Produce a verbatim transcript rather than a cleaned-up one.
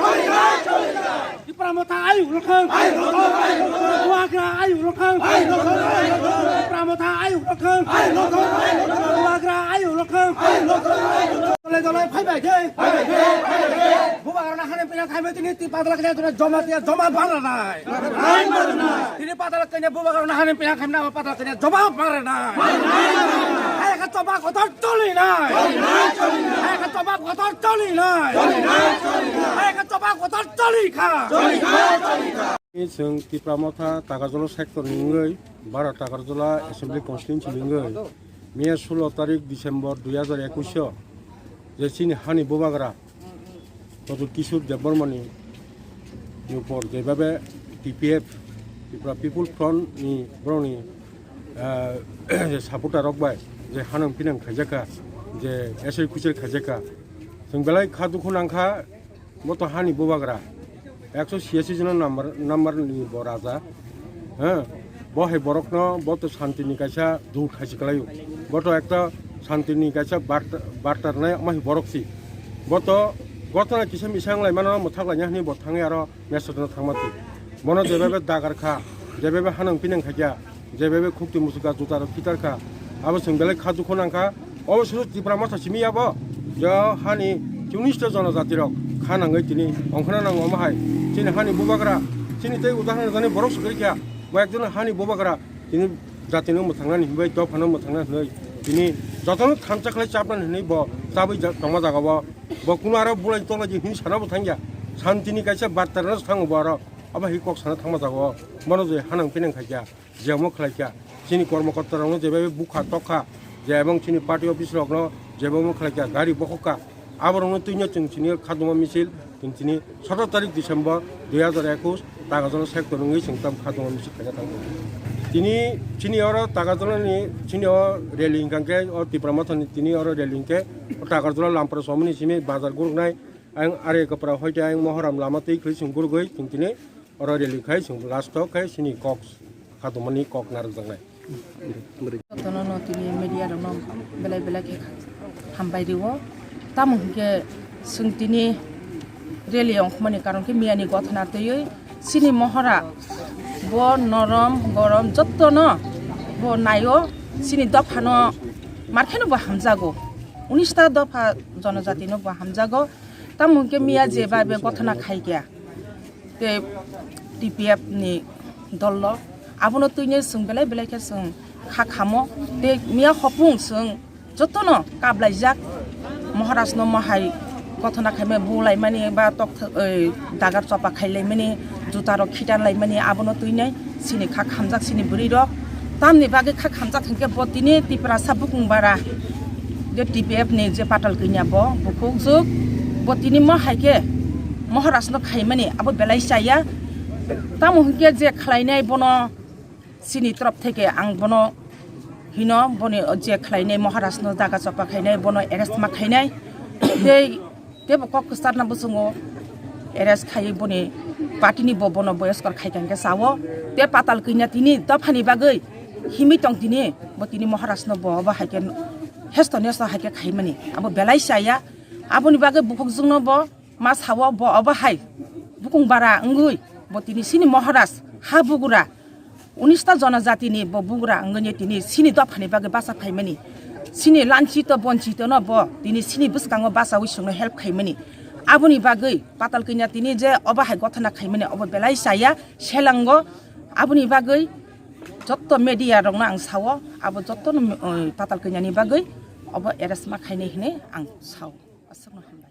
cholinai. Tipra Motha ayuk rwkhwng. Bubagra ayuk rwkhwng. Tipra Motha ayuk rwkhwng. Bubagra ayuk rwkhwng. Dole dole phaibai khe. Bubagrano hani phiya khaimai tini ti padala khe joma tiya joma banranai. Tini padala khe Bubagrano hani phiya khaimna padala khe joma banranai. Hai khe choba kotor cholinai. Hai khe choba kotor cholinai. Hai khe choba kotor cholikha. Chwng Tipra Motha Takarjala sector ni wngwi Bara Takarjala Assembly Constituency ni wngwi miya sulo tarik December dui hajar ekwis o je chini hani bubagra Pradyot Kishore Debbarma ni upor jebabe T P F, Tripura People Front ni borok ni, ah, supporter rok bai je hanang pinang khaijakha, je esai kuchel khaijakha, chwng belai kha dukhu nangkha. Bo to hani bubagra, ekso siyasi jona number, number ni bo raja. Heh, bo hai borokno bo to shanti ni kaisa dut khaisi kwlaio. Bo to ekta Santini kaisa barta-, bartarnai omo hai borok si. Bo to gotona kisa misa wng lai mano, mwthak laina hwnwi bo thangwi aro Mesotno thangma twi. Bono jebebe dagar kha, jebebe hanang pinang khaikya, jebebe khukti musuka juta rok khitar kha. Abo chwng belai kha dukhu nang kha. Obo suru Tipra Motha simi ya bo. Je hani chunista jono jati rok kha nangwi tini ongkhorna nango omo hai. Chini hani bubagra, chini tei udahoron jani borok swkirkha. Bo ekjon hani bubagra tini jatino mwthangnani hinwi, dophano mwthangna hinwi tini jotono thansa khlai chapnani hinwi bo chabwi ja-, tongma jaga o. Bo kuno aro bulai tonglaidi hinwi sana bo thangya. Santini kaisa bartarano thango bo aro. Abo hai kok sana thangma jaga o. Bono je hanang pinang khaikya, je omo khlaikya. Chini kormokorta rokno jebebe bukha tokha, je ebong chini party office rokno jebebe omo khlaikya, gari bokhokha. Aborokno twino chwng chini khaduma misil, chwng chini sotor tarik December dui hajar ekus Tagarjala sector wngwi chwng tam khaduma misil khaina thangkha. Tini chini oro Tagarjalani chini o rally hwnkha khe o Tipra Mothani tini oro rally hwnkhe o Tagarjala Lampra somoni simi bazar guruknai ayang Are Kopra hoite ayang Mohoram lama twi khwlwi chwng gurugwi chwng tini oro rally khai chwng last o khai chini kok khadumani kok narwkjaknai. Jotono no tini media rokno belai belai khe hambai rio. Tamo hwnkhe chwng tini rally ongkhormani karon khe miyani gothona twiwi chini mohora bo norom gorom jotono bo naio, chini dophano markheno bo hamjago, unista dopha jonojatino bo hamjago. Tamo hwnkhe miya jeba be gothona khaikha. Tei T P F ni dol rok. Abono twini chwng belai belai khe chwng kha khamo. Tei miya hopung chwng jotono kaplaijak. Maharaj no mohai gothona khaimani bulaimani ba tok, oi, dagar chopa khailaimani, juta rok khitan laimani abono twini chini kha khamjak chini bwrwi rok. Tamni bagwi kha khamjak hinkhe bo tini Tiprasa bukung bara je T P F ni je patal kanya bo bukhuk juk bo tini mo hai khe Maharaj no khaimani abo belai chaya. Tamo hinkhe je khlainai bono chini torop theke ang bono hino boni je khlainai Maharaj no daga chopa khainai bono arrest ma khainai tei Tebo kok kwcharna bwswngo arrest khaiwi boni party ni bo bono boyoskor khai kha hinkhe sao. Te patal kanya tini dophani bagwi himwi tong tini bo tini Maharaj no bo obo hai khe hesto nesto hai khe khaimani abo belai chaya. Aboni bagwi bukhukjwk no bo ma sao bo obo hai bukung bara wngwi bo tini chini Maharaj ha bugra unista jonojatini bo bugra wngwi tini chini dophani bagwi bacha phaimani, chini lanchito bonchito no bo tini chini bwskango bachawi chwngno help khaimani. Aboni bagwi patal kanya tini je obo hai gothona khaimani obo belai chaya selango. Aboni bagwi jotto media rokno ang sao abo jotto no, eh, patal kanyani bagwi obo arrest ma khainai hinwi ang sao. Aswkno hambai.